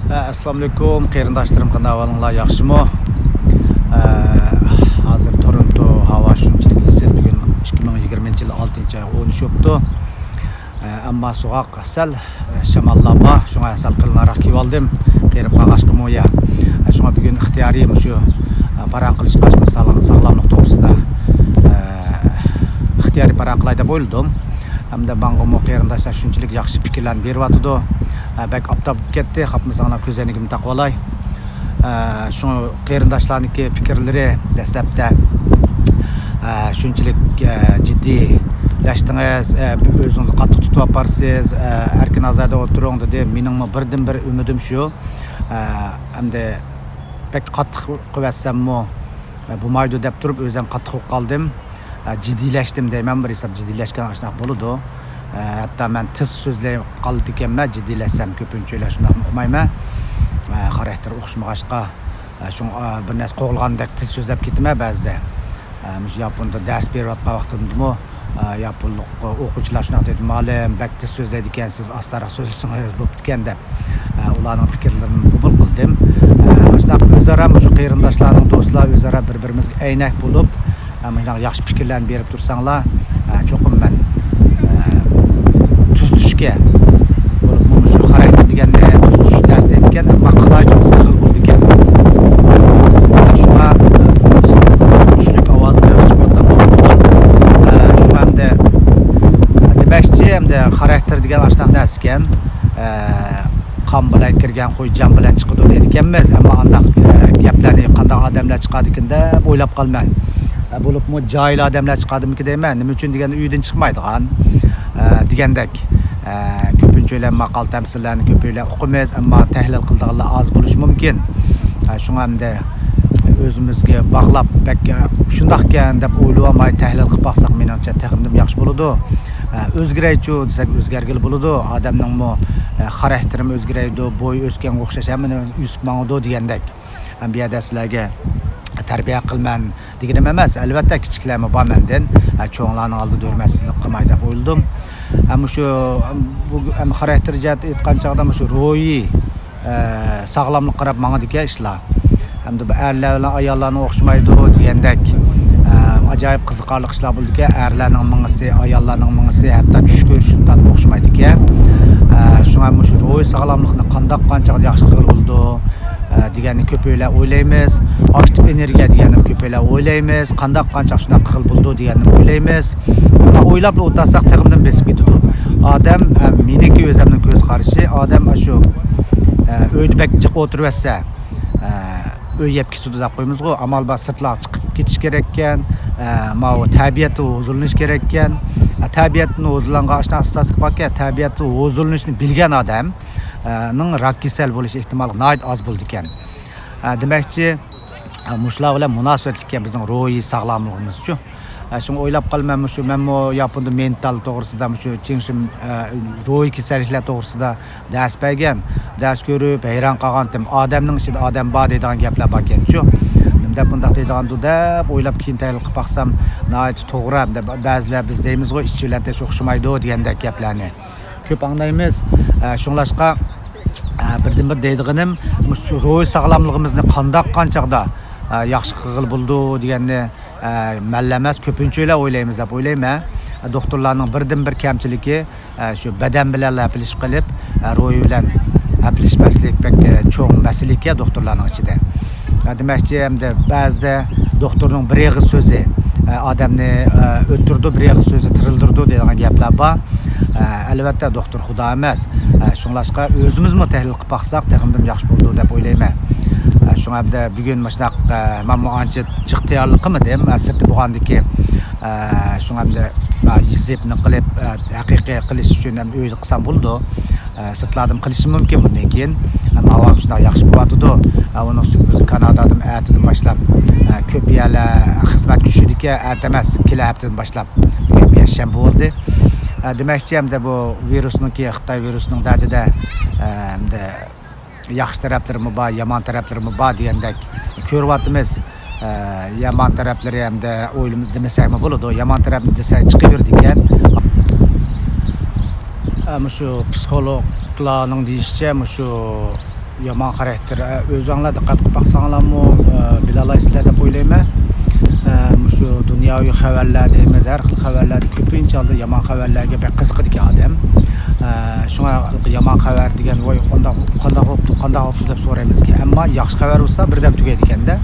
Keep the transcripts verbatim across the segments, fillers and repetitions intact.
ئەسسالامۇئەلەيكۇم، قېرىنداشلىرىم، قانداق ئەھۋالىڭلار، ياخشىمۇ؟ ئە، ھازىر تورونتو ھاۋا شۇنچىلىك ئېسىل، بۈگۈن ئىككى مىڭ يىگىرمىنچى يىل ئالتىنچى ئاي ئون ئۈچ بوپتۇ. ئە، ئەمما سوغۇق سەل، ئە، شاماللار بار، شۇڭا سەل قېلىنراق كىيىۋالدىم، قېرىپ قالغاچقىمۇ يا. ئە، شۇڭا بۈگۈن ئىختىيارىي مۇشۇ، ئە، پاراڭ قىلىشقا ساغلام-، ساغلاملىق توغرىسىدا، ئە، ئىختىيارىي پاراڭ قىلاي دەپ ئويلىدىم. ھەمدە ماڭىمۇ قېرىنداشلار شۇنچىلىك ياخشى پىكىرلەرنى بېرىۋاتىدۇ. ئە، بەك ئاپتاپ بولۇپ كەتتى، خاپمىساڭلار كۆز ئەينىكىمنى تاقىۋالاي. ئە، شۇ قېرىنداشلارنىڭكى پىكىرلىرى دەسلەپتە، ئە، شۇنچىلىك، ئە، جىددىيلەشتىڭىز، ئە، ئۆزىڭىزنى قاتتىق تۇتۇۋاتارسىز، ئە، ئەركىن ئازادە ئولتۇرۇڭ دېدى. مېنىڭمۇ بىردىنبىر ئۈمىدىم شۇ. ئە، ئەمدى بەك قاتتىق قىلىۋەتسەممۇ، ئە، بولمايدۇ دەپ تۇرۇپ ئۆزۈم قاتتىق بولۇپ قالدىم. ئە، جىددىيلەشتىم دەيمەن، بىر ھېساب جىددىيلەشكەن ئاشۇنداق بولىدۇ. ئە، ھەتتا مەن تېز سۆزلەي قالىدىكەنمەن، جىددىيلەشسەم كۆپىنچە ئاشۇنداق ئۇقمايمەن. ئە، خاراكتېر ئوخشىمىغاچقا، ئە، شۇڭا، ئە، بىر نەرسە قوغلىغاندەك تېز سۆزلەپ كېتىمەن بەزىدە. ئە، مۇشۇ ياپوندا دەرس بېرىۋاتقان ۋاقتىمدىمۇ، ئە، ياپونلۇق ئوقۇغۇچىلار شۇنداق دېدى، مۇئەللىم، بەك تېز سۆزلەيدىكەنسىز، ئاستاراق سۆزلىسىڭىز بوپتىكەن دەپ. ئە، ئۇلارنىڭ پىكىرلىرىنى قوبۇل قىلدىم. ئە، شۇنداق ئۆزئارا مۇشۇ قېرىنداشلارنىڭ، دوستلار ئۆزئارا بىر-بىرىمىزگە ئەينەك بولۇپ، ئە، مۇشۇنداق ياخشى پىكىرلەرنى بېرىپ تۇرساڭلار، ئە، چوقۇم مەن، ئە، تۈزىتىشكە، بولۇپمۇ مۇشۇ خاراكتېر دېگەننى تۈزىتىش تەس دەيدىكەن، ئەمما قىلايچۇرۇق خىل بولىدىكەن. ئە، شۇڭا، ئە، كۈچلۈك ئاۋازىم يوق چىقىۋاتقان بولۇپتۇ. ئە، شۇڭا ئەمدى، ئە، دېمەكچى، ئەمدى خاراكتېر دېگەن ئاشۇنداق نەرسىكەن. ئە، قان بىلەن كىرگەن خۇي جان بىلەن چىقىدۇ دەيدىكەنمىز، ئەمما ئانداق، ئە، گەپلەرنى قانداق ئادەملەر چىقىدىكىن دەپ ئويلاپ قالىمەن. ئە، بولۇپمۇ جاھىل ئادەملەر چىقادىمىكىن دەيمەن. نېمە ئۈچۈن دېگەندە ئۆيدىن چىقمايدىغان، ئە، دېگەندەك. ئە، كۆپىنچە ئۆيلەر ماقال تەمسىللەرنى كۆپ ئۆيلەر ئوقۇمىز، ئەمما تەھلىل قىلىدىغانلار ئاز بولۇشى مۇمكىن. ئە، شۇڭا ئەمدى ئۆزىمىزگە باغلاپ، بەك، ئە، شۇنداقكەن دەپ ئويلىۋالماي تەھلىل قىلىپ باقساق، مېنىڭچە تېخىمۇ ياخشى بولىدۇ. ئە، ئۆزگىرەيچۇ دېسەك، ئۆزگەرگىلى بولىدۇ. ئادەمنىڭمۇ، ئە، خاراكتېرىمۇ ئۆزگىرەيدۇ، بويى ئۆسكەنگە ئوخشاش ھەممە نېمە ئۆسۈپ ماڭىدۇ دېگەندەك. ئە، بۇ يەردە سىلەرگە تەربىيە قىلىمەن دېگىنىم ئەمەس. ئەلۋەتتە، كىچىكلەرمۇ بار مەندىن. ئە، چوڭلارنىڭ ئالدىدا ھۆرمەتسىزلىك قىلماي دەپ ئويلىدىم. ئە، مۇشۇ، بۇ، ئەم، خاراكتېر جەھەتتە ئېيتقان چاغدا مۇشۇ روھىي، ئە، ساغلاملىققا قاراپ ماڭىدىكەن ئىشلار. ئەمدى بۇ ئەرلەر بىلەن ئاياللارنىڭ ئوخشىمايدۇ دېگەندەك، ئە، ئاجايىپ قىزىقارلىق ئىشلار بولىدىكەن. ئەرلەرنىڭ مېڭىسى، ئاياللارنىڭ مېڭىسى، ھەتتا چۈش كۆرۈشىدىن تارتىپ ئوخشىمايدىكەن. ئە، شۇڭا مۇشۇ روھىي ساغلاملىقنى قانداق، قانچە ياخشى قىلغىلى بولىدۇ، ئە، دېگەننى كۆپەيلەپ ئويلايمىز. ئاكتىپ ئېنېرگىيە دېگەننى كۆپەيلەپ ئويلايمىز. قانداق، قانچە شۇنداق قىلغىلى بولىدۇ دېگەننى ئويلايمىز. ئەمما ئويلاپلا ئولتۇرساق تېخىمۇ بېسىپ كېتىدۇ. ئادەم، ئە، مېنىڭكى ئۆزۈمنىڭ كۆز قارىشى، ئادەم ئاشۇ، ئە، ئۆيدە بەك جىق ئولتۇرۇۋەتسە، ئە، ئۆي يەپ كېتىدۇ دەپ قويىمىزغۇ، ئامال بار سىرتلارغا چىقىپ كېتىش كېرەككەن، ئە، ماۋۇ تەبىئەتتە ھۇزۇرلىنىش كېرەككەن. ئە، تەبىئەتتىن ھۇزۇرلانغان ئاشۇنداق ئىستاتىستىكا باركەن، تەبىئەتتە ھۇزۇرلىنىشنى بىلگەن ئادەم، ئە، نىڭ راك كېسەل بولۇش ئېھتىماللىقى ناھايىتى ئاز بولىدىكەن. ئە، دېمەكچى، ئە، مۇشۇلار بىلەن مۇناسىۋەتلىككەن بىزنىڭ روھىي ساغلاملىقىمىزچۇ. ئە، شۇڭا ئويلاپ قالىمەن، مۇشۇ مەنمۇ ياپوندا مېنتال توغرىسىدا، مۇشۇ چىڭشىم، ئە، روھىي كېسەللىكلەر توغرىسىدا دەرس بەرگەن، دەرس كۆرۈپ ھەيران قالغانتىم. ئادەمنىڭ ئىچىدە ئادەم بار دەيدىغان گەپلەر باركەنچۇ. نېمە دەپ بۇنداق دەيدىغاندۇ دەپ ئويلاپ كېيىن تەھلىل قىلىپ باقسام، ناھايىتى توغرا. بەزىلەر بىز دەيمىزغۇ، ئىچى بىلەن تېشى ئوخشىمايدۇ دېگەندەك گەپلەرنى كۆپ ئاڭلايمىز. ئە، شۇڭلاشقا، ئە، بىردىنبىر دەيدىغىنىم، مۇشۇ روھىي ساغلاملىقىمىزنى قانداق، قانچاقدا، ئە، ياخشى قىلغىلى بولىدۇ دېگەننى، ئە، مەنلا ئەمەس، كۆپىنچە ئۆيلەر ئويلايمىز دەپ ئويلايمەن. ئە، دوختۇرلارنىڭ بىردىنبىر كەمچىلىكى، ئە، شۇ بەدەن بىلەن ھەپىلىشىپ قېلىپ، ئە، روھى بىلەن ھەپىلىشمەسلىك بەك، ئە، چوڭ مەسىلە ئىكەن دوختۇرلارنىڭ ئىچىدە. ئە، دېمەكچى، ئەمدى بەزىدە دوختۇرنىڭ بىر ئېغىز سۆزى، ئە، ئادەمنى، ئە، ئۆلتۈرىدۇ، بىر ئېغىز سۆزى تىرىلدۇرىدۇ دەيدىغان گەپلەر بار. ئە، ئەلۋەتتە، دوختۇر خۇدا ئەمەس. ئە، شۇڭلاشقا ئۆزىمىزمۇ تەھلىل قىلىپ باقساق، تېخىمۇ ياخشى بولىدۇ دەپ ئويلايمەن. ئە، شۇڭا ئەمدى بۈگۈن مۇشۇنداق، ئە، مەنمۇ ئانچە جىق تەييارلىق قىلمىدىم. ئە، سىرتتا بولغاندىكى، ئە، شۇڭا ئەمدى، ئە، يېزىپ، نېمە قىلىپ، ئە، ھەقىقىي قىلىش ئۈچۈن ئەمدى ئۆيدە قىلسام بولىدۇ. ئە، سىرتلاردىمۇ قىلىشىم مۇمكىن بۇندىن كېيىن. ئەمما ھاۋام شۇنداق ياخشى بولۇۋاتىدۇ. ئە، ئۇنىڭ ئۈستىگە بىز كانادادىمۇ ئەتىدىن باشلاپ، ئە، كۆپ يەرلەر خىزمەت كۈچىدىكەن، ئەتە ئەمەس، كېلە ھەپتىدىن باشلاپ. بۈگۈن يەكشەنبە بولدى. ئە، دېمەكچى، ئەمدى بۇ ۋىرۇسنىڭكى، خىتاي ۋىرۇسىنىڭ دەردىدە، ئە، ئەمدى ياخشى تەرەپلىرىمۇ بار، يامان تەرەپلىرىمۇ بار دېگەندەك كۆرۈۋاتىمىز. ئە، يامان تەرەپلىرى ئەمدى ئويلىما-، دېمىسەكمۇ بولىدۇ. يامان تەرەپنى دېسەك چىقىۋېرىدىكەن. ئە، مۇشۇ پسىخولوگلارنىڭ دېيىشىچە، مۇشۇ يامان خاراكتېر. ئە، ئۆزۈڭلار دىققەت قىلىپ باقساڭلارمۇ، ئە، بىلالايسىلەر دەپ ئويلايمەن. ئە، مۇشۇ دۇنياۋى خەۋەرلەر دەيمىز، ھەر خىل خەۋەرلەردە كۆپىنچە ھالدا يامان خەۋەرلەرگە بەك قىزىقىدىكەن ئادەم. ئە، شۇڭا يامان خەۋەر دېگەن، ۋاي، قانداق، قانداق بوپتۇ، قانداق بوپتۇ دەپ سورايمىزكەن. ئەمما ياخشى خەۋەر بولسا بىردەم تۈگەيدىكەندە.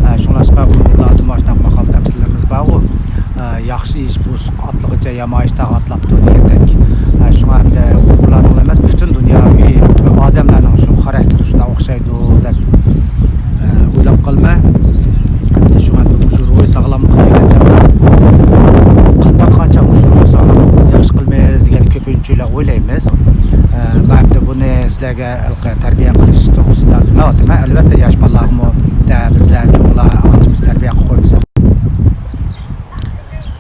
ئە، شۇڭلاشقا ئۇيغۇرلاردا مانا شۇنداق ماقال تەمسىللىرىمىز بارغۇ. ئە، ياخشى ئىش بۇرسۇق ئاتلىغىچە يامان ئىش تاغ ئاتلاپتۇ دېگەندەك. ئە، شۇڭا ئەمدى ئۇيغۇرلارنىڭلا ئەمەس، پۈتۈن دۇنياۋى ئادەملەرنىڭ شۇ خاراكتېرى شۇنداق ئوخشايدۇ دەپ، ئە، ئويلاپ قالىمەن. ئەمدى شۇڭا مۇشۇ روھىي ساغلاملىق دېگەن چاغدا قانداق قانچە مۇشۇ روھىي ساغلاملىقىمىزنى ياخشى قىلىمىز دېگەن كۆپىنچىلا ئويلايمىز. ئە، مەن ئەمدى بۇنى سىلەرگە ھېلىقى تەربىيە قىلىش توغرىسىدا دېمەۋاتىمەن. ئەلۋەتتە، ياش بالىلارغىمۇ، دە، بىزلەر چوڭلار ئانچە مۇنچە تەربىيە قىلىپ قويمىساق.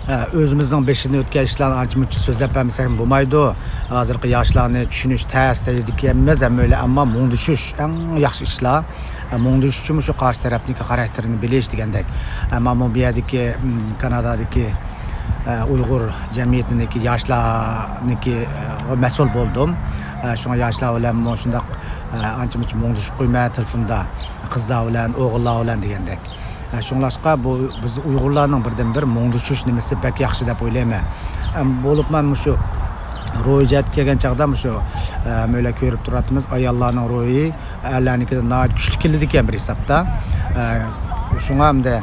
ئە، ئۆزىمىزنىڭ بېشىدىن ئۆتكەن ئىشلارنى ئانچە مۇنچە سۆزلەپ بەرمىسەك بولمايدۇ. ھازىرقى ياشلارنى چۈشىنىش تەس دەيدىكەنمىز، ئەمما ئەمما مۇڭدىشىش ئەڭ ياخشى ئىشلار. ئە، مۇڭدىشىش ئۈچۈن مۇشۇ قارشى تەرەپنىڭكى خاراكتېرىنى بىلىش دېگەندەك. ئەمما بۇ يەردىكى، م، كانادادىكى، ئە، ئۇيغۇر جەمئىيىتىنىڭكى ياشلارنىڭكى، ئە، مەسئۇل بولدۇم. ئە، شۇڭا ياشلار بىلەن مۇشۇنداق، ئە، ئانچە مۇنچە مۇڭدىشىپ قويمەن تېلېفوندا، قىزلار بىلەن، ئوغۇللار بىلەن دېگەندەك. ئە، شۇڭلاشقا بۇ بىز ئۇيغۇرلارنىڭ بىردىنبىر مۇڭدىشىش نېمىسى بەك ياخشى دەپ ئويلايمەن. ئەم، بولۇپمۇ مۇشۇ روھىي جەھەتكە كەلگەن چاغدا مۇشۇ، ئە، مۆلە كۆرۈپ تۇراتتىمىز، ئاياللارنىڭ روھى ئەرلەرنىڭكىدىن ناھايىتى كۈچلۈك كېلىدىكەن بىر ھېسابتا. ئە، شۇڭا ئەمدى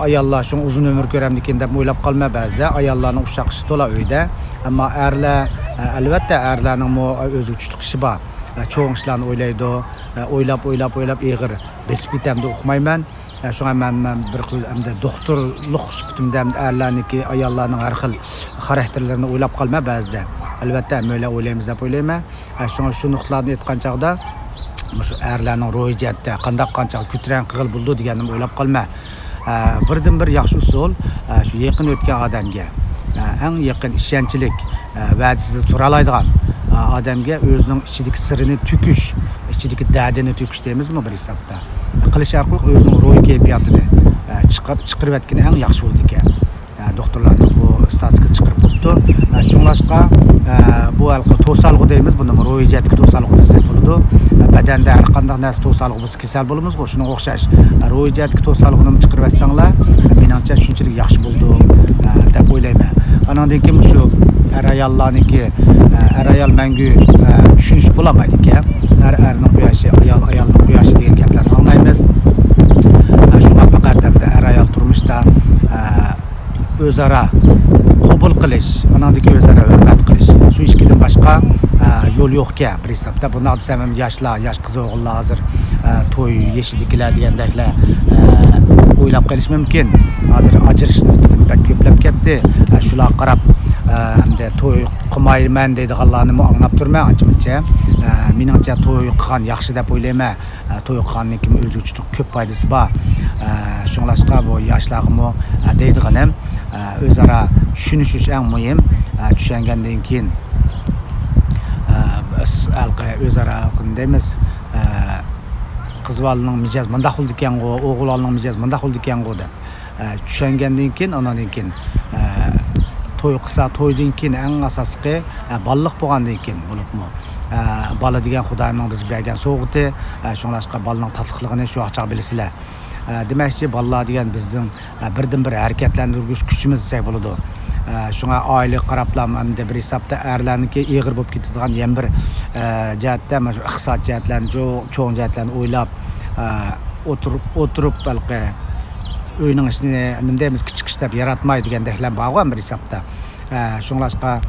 ئاياللار شۇڭا ئۇزۇن ئۆمۈر كۆرەمدىكىن دەپ ئويلاپ قالىمەن بەزىدە. ئاياللارنىڭ ئۇششاق ئىشى تولا ئۆيدە. ئەمما ئەرلەر، ئە، ئەلۋەتتە ئەرلەرنىڭمۇ ئۆزىگە چۈشلۈك ئىشى بار. ئە، چوڭ ئىشلارنى ئويلايدۇ. ئە، ئويلاپ، ئويلاپ، ئويلاپ ئېغىر بېسىپ كېتەمدۇ ئۇقمايمەن. ئە، شۇڭا مەن، مەن بىر خىل ئەمدى دوختۇرلۇق سۈپىتىمدە ئەمدى ئەرلەرنىڭكى، ئاياللارنىڭ ھەر خىل خاراكتېرلىرىنى ئويلاپ قالىمەن بەزىدە. ئەلۋەتتە، ھەممەيلەن ئويلايمىز دەپ ئويلايمەن. ئە، شۇڭا شۇ نۇقتىلاردىن ئېيتقان چاغدا، مۇشۇ ئەرلەرنىڭ روھىي جەھەتتە قانداق قانچە كۆتۈرەڭگۈ قىلغىلى بولىدۇ دېگەننى ئويلاپ قالىمەن. ئە، بىردىنبىر ياخشى ئۇسۇل، ئە، شۇ يېقىن ئۆتكەن ئادەمگە، ئە، ئەڭ يېقىن ئىشەنچلىك، ئە، ۋەدىسىدە تۇرالايدىغان، ئە، ئادەمگە ئۆزىنىڭ ئىچىدىكى سىرىنى تۆكۈش، ئىچىدىكى دەردىنى تۆكۈش دەيمىزمۇ بىر ھېسابتا. قىلىش ئارقىلىق ئۆزىنىڭ روھىي كەيپىياتىنى، ئە، چىقار-، چىقىرىۋەتكىنى ئەڭ ياخشى بولىدىكەن. ئە، دوختۇرلارنىڭ بۇ ئىستاتىستىكىسى چىقىرىپ بوپتۇ. ئە، شۇڭلاشقا، ئە، بۇ ھېلىقى توسالغۇ دەيمىز، بۇنىمۇ روھىي جەھەتتىكى توسالغۇ دېسەك بولىدۇ. ئە، بەدەندە ھەر قانداق نەرسە توسالغۇ بولسا كېسەل بولىمىزغۇ، شۇنىڭغا ئوخشاش. ئە، روھىي جەھەتتىكى توسالغۇنىمۇ چىقىرىۋەتسەڭلار، مېنىڭچە شۇنچىلىك ياخشى بولىدۇ، ئە، دەپ ئويلايمەن. ئانىڭدىن كېيىن مۇشۇ ئەر-ئاياللارنىڭكى، ئە، ئەر-ئايال مەڭگۈ، ئە، چۈشىنىشىپ بولالمايدىكەن. ئەر ئەرنىڭ قۇياشى، ئايال ئايالنىڭ قۇياشى دېگەن گەپلەرنى ئاڭلايمىز. ئە، شۇڭا پەقەت ئەمدى ئەر-ئايال تۇرمۇشتا، ئە، ئۆزئارا قوبۇل قىلىش، ئاناندىكى ئۆزئارا ھۆرمەت قىلىش، شۇ ئىككىدىن باشقا، ئە، يول يوقكەن بىر ھېسابتا. بۇنداق دېسەم ھەم ياشلار، ياش قىز ئوغۇللار ھازىر، ئە، توي يېشىدىكىلەر دېگەندەكلەر، ئە، ئويلاپ قېلىشى مۇمكىن. ھازىر ئاجرىشىش نىسبىتى بەك كۆپلەپ كەتتى. ئە، شۇلارغا قاراپ، ئە، ئەمدى توي قىلمايمەن دەيدىغانلارنىمۇ ئاڭلاپ تۇرىمەن ئانچە-مۇنچە. ئە، مېنىڭچە توي قىلغان ياخشى دەپ ئويلايمەن. ئە، توي قىلغاندىن كېيىن ئۆزىگە چۈشتۇق كۆپ پايدىسى بار. ئە، شۇڭلاشقا بۇ ياشلارغىمۇ، ئە، دەيدىغىنىم، ئە، ئۆزئارا چۈشىنىشىش ئەڭ مۇھىم. ئە، چۈشەنگەندىن كېيىن، ئە، بىز ھېلىقى ئۆزئارا نېمە دەيمىز، ئە، قىز بالىنىڭ مىجەزى مۇنداق بولىدىكەنغۇ، ئوغۇل بالىنىڭ مىجەزى مۇنداق بولىدىكەنغۇ دەپ، ئە، چۈشەنگەندىن كېيىن، ئاناندىن كېيىن، ئە، توي قىلسا، تويدىن كېيىن ئەڭ ئاساسلىقى، ئە، بالىلىق بولغاندىن كېيىن بولۇپمۇ، ئە، بالا دېگەن خۇدايىمنىڭ بىزگە بەرگەن سوۋغىتى. ئە، شۇڭلاشقا بالىنىڭ تاتلىقلىقىنى شۇ ۋاقىتتا بىلىسىلەر. ئە، دېمەكچى، بالىلار دېگەن بىزنىڭ، ئە، بىردىنبىر ھەرىكەتلەندۈرگۈچ كۈچىمىز دېسەك بولىدۇ. ئە، شۇڭا ئائىلىگە قاراپلا ئەمدى بىر ھېسابتا ئەرلەرنىڭكى ئېغىر بولۇپ كېتىدىغان يەنە بىر، ئە، جەھەتتە مانا شۇ ئىقتىساد جەھەتلەرنى، چوڭ، چوڭ جەھەتلەرنى ئويلاپ، ئە، ئولتۇرۇپ، ئولتۇرۇپ ھېلىقى ئۆينىڭ ئىچىنى نېمە دەيمىز، كىچىك كىچىك دەپ ياراتماي دېگەندەكلەر بارغۇ بىر ھېسابتا. ئە، شۇڭلاشقا،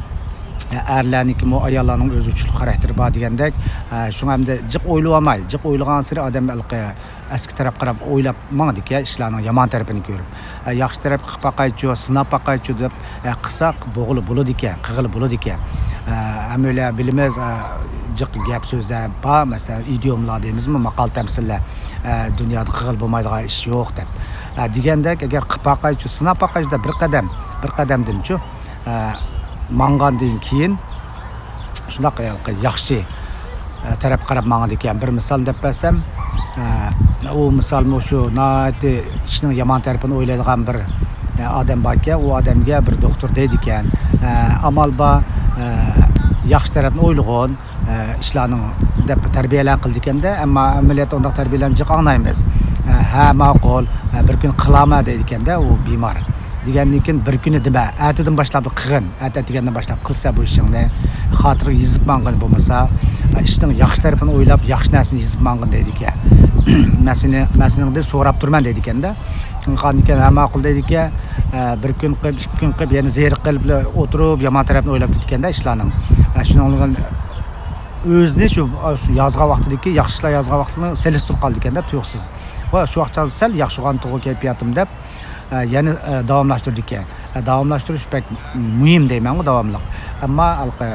ئە، ئەرلەرنىڭكىمۇ ئاياللارنىڭ ئۆزى كۈچلۈك خاراكتېرى بار دېگەندەك. ئە، شۇڭا ئەمدى جىق ئويلىۋالماي، جىق ئويلىغانسېرى ئادەم ھېلىقى ئەسكى تەرەپ قاراپ ئويلاپ ماڭىدىكەن، ئىشلارنىڭ يامان تەرىپىنى كۆرۈپ. ئە، ياخشى تەرەپكە قىلىپ باقايچۇ، سىناپ باقايچۇ دەپ، ئە، قىلساق بولغىلى بولىدىكەن، قىلغىلى بولىدىكەن. ئە، ھەممەيلەن بىلىمىز، ئە، جىق گەپ سۆزلەر بار، مەسىلەن، ئىدىيوملار دەيمىزمۇ، ماقال تەمسىللەر، ئە، دۇنيادا قىلغىلى بولمايدىغان ئىش يوق دەپ. ئە، دېگەندەك، ئەگەر قىلىپ باقايچۇ، سىناپ باقايچۇ دەپ بىر قەدەم، بىر قەدەمدىنچۇ، ئە، ماڭغاندىن كېيىن، شۇنداق ياخشى، ئە، تەرەپ قاراپ ماڭىدىكەن. بىر مىسال دەپ بەرسەم، ئە، ئۇ مىسالمۇ شۇ ناھايىتى ئىشنىڭ يامان تەرىپىنى ئويلايدىغان بىر، ئە، ئادەم باركەن. ئۇ ئادەمگە بىر دوختۇر دەيدىكەن، ئە، ئامال بار، ئە، ياخشى تەرەپنى ئويلىغىن، ئە، ئىشلارنىڭ دەپ تەربىيەلەر قىلىدىكەندە، ئەمما ئەمەلىيەتتە ئۇنداق تەربىيەلەرنى جىق ئاڭلايمىز. ھە، ماقۇل، بىر كۈن قىلامەن دەيدىكەندە ئۇ بىمار. دېگەندىن كېيىن بىر كۈنى دېمە، ئەتىدىن باشلاپ قىلغىن، ئەتە ئەتىگەندىن باشلاپ قىلسا بۇ ئىشىڭنى، خاتىرىگە يېزىپ ماڭغىن، بولمىسا ئىشنىڭ ياخشى تەرىپىنى ئويلاپ، ياخشى نەرسىنى يېزىپ ماڭغىن دەيدىكەن. مەن سېنى، مەن سېنىڭدىن سوراپ تۇرىمەن دەيدىكەندە. قاندىكەن، ھە، ماقۇل دەيدىكەن. بىر كۈن قىلىپ، ئىككى كۈن قىلىپ، يەنە زېرىك قىلىپ ئولتۇرۇپ، يامان تەرەپنى ئويلاپ كېتىدىكەندە ئىشلارنىڭ. شۇنىڭ بىلەن ئۆزىنى شۇ، شۇ يازغان ۋاقتىدىكى، ياخشى ئىشلار يازغان ۋاقتىنى سېلىشتۇرۇپ قالىدىكەندە تۇيۇقسىز. ۋە شۇ ۋاقىت سەل ياخشىغانتىغۇ كەيپىياتىم دەپ، ئە، يەنە، ئە، داۋاملاشتۇرىدىكەن. ئە، داۋاملاشتۇرۇش بەك مۇھىم دەيمەنغۇ، داۋاملىق. ئەمما ھېلىقى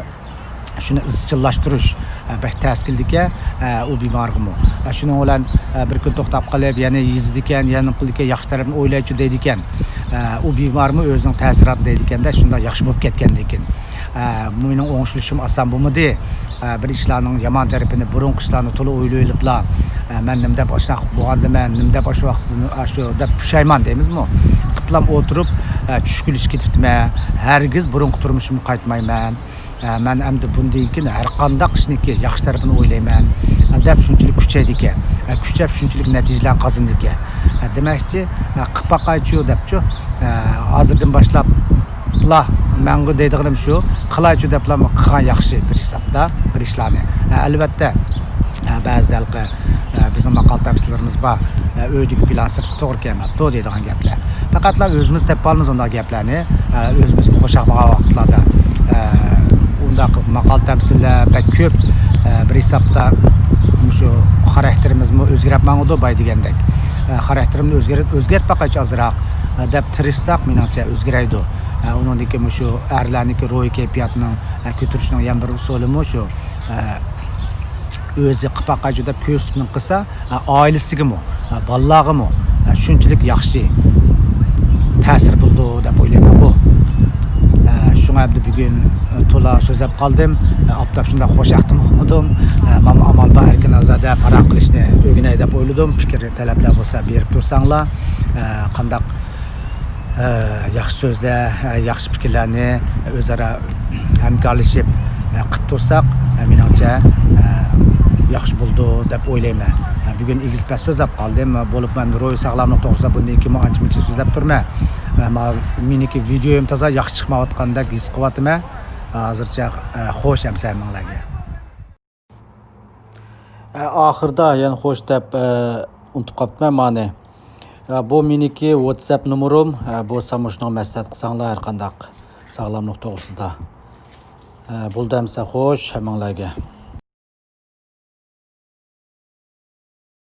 شۇنى ئىزچىللاشتۇرۇش، ئە، بەك تەس كېلىدىكەن، ئە، ئۇ بىمارغىمۇ. ئە، شۇنىڭ بىلەن، ئە، بىر كۈن توختاپ قېلىپ، يەنە يېزىدىكەن، يەنە قىلىدىكەن، ياخشى تەرەپنى ئويلايچۇ دەيدىكەن. ئە، ئۇ بىمارمۇ ئۆزىنىڭ تەسىراتىنى دەيدىكەندە، شۇنداق ياخشى بولۇپ كەتكەندىكىن. ئە، مېنىڭ ئوڭشىلىشىم ئاسان بولمىدى. ئە، بىر ئىشلارنىڭ يامان تەرىپىنى، بۇرۇنقى ئىشلارنى تولا ئويلىۋېلىپلا، ئە، مەن نېمە دەپ ئاشۇنداق بولغاندىمەن، نېمە دەپ ئاشۇ ۋاقىتتا ئاشۇ دەپ پۇشايمان دەيمىزمۇ؟ قىپلام ئولتۇرۇپ، ئە، چۈش كۈلۈشكە كېتىپتىمەن. ھەرگىز بۇرۇنقى تۇرمۇشۇمغا قايتمايمەن. ئە، مەن ئەمدى بۇندىن كېيىن ھەر قانداق ئىشنىكى ياخشى تەرىپىنى ئويلايمەن، ئە، دەپ شۇنچىلىك كۈچەيدىكەن. ئە، كۈچەپ شۇنچىلىك نەتىجىلەرنى قازىنىدىكەن. ئە، دېمەكچى، ئە، قىلىپ باقايچۇ دەپچۇ. ئە، ھازىردىن باشلاپلا مەنغۇ دەيدىغىنىم شۇ، قىلايچۇ دەپلا قىلغان ياخشى بىر ھېسابتا بىر ئىشلارنى. ئە، ئەلۋەتتە، ئە، بەزى ھېلىقى، ئە، بىزنىڭ ماقال تەمسىللىرىمىز بار. ئە، ئۆيدىكى پىلان سىرتقا توغرا كەلمەپتۇ دەيدىغان گەپلەر. پەقەتلا ئۆزىمىز تېپىۋالىمىز ئۇنداق گەپلەرنى. ئە، ئۆزىمىزگە خوشاقمىغان ۋاقىتلاردا، ئە، ئۇنداق ماقال تەمسىللەر بەك كۆپ. ئە، بىر ھېسابتا مۇشۇ خاراكتېرىمىزمۇ ئۆزگىرەپ ماڭىدۇ، باي دېگەندەك. ئە، خاراكتېرىمنى ئۆزگەرت-، ئۆزگەرت باقايچۇ ئازراق، ئە، دەپ تىرىشساق، مېنىڭچە ئۆزگىرەيدۇ. ئە، ئۇنىڭدىن كېيىن مۇشۇ ئەرلەرنىڭكى روھىي كەيپىياتىنىڭ، ئە، كۆتۈرۈشنىڭ يەنە بىر ئۇسۇلىمۇ شۇ. ئە، ئۆزى قىلىپ باقايچۇ دەپ كۆرسىتىپنىڭ قىلسا، ئە، ئائىلىسىگىمۇ، ئە، بالىلارغىمۇ، ئە، شۇنچىلىك ياخشى تەسىر بولىدۇ دەپ ئويلايمەن بۇ. ئە، شۇڭا ئەمدى بۈگۈن، ئە، تولا سۆزلەپ قالدىم. ئە، ئاپتاپ شۇنداق خوش ۋاقتىمنى ئۇقمىدىم. ئە، مانا ئامال بار ئەركىن ئازادە پاراڭ قىلىشنى ئۆگىنەي دەپ ئويلىدىم. پىكىر تەلەپلەر بولسا بېرىپ تۇرساڭلار. ئە، قانداق ئە، ياخشى سۆزلەر، ئە، ياخشى پىكىرلەرنى ئۆزئارا ھەمكارلىشىپ، ئە، قىلىپ تۇرساق، ئە، مېنىڭچە، ئە، ياخشى بولىدۇ دەپ ئويلايمەن. ئە، بۈگۈن ئېگىز پەس سۆزلەپ قالدىم. بولۇپمۇ ئەمدى روھىي ساغلاملىق توغرىسىدا بۇندىن كېيىنمۇ ئانچە مۇنچە سۆزلەپ تۇرمەن. ئەمما مېنىڭكى ۋىدېيوم تازا ياخشى چىقمايۋاتقاندەك ھېس قىلىۋاتىمەن. ھازىرچە، ئە، خوش ئەمسە ھەممىڭلارگە. ئە، ئاخىردا يەنە خوش دەپ، ئە، ئۇنتۇپ قاپتىمەن مانى. ئە، بۇ مېنىڭكى ۋاتساپ نومۇرۇم. ئە، بولسا مۇشۇنىڭغا مەسلىھەت قىلساڭلار ھەر قانداق ساغلاملىق توغرىسىدا. ئە، بولدى ئەمسە خوش ھەممىڭلارگە.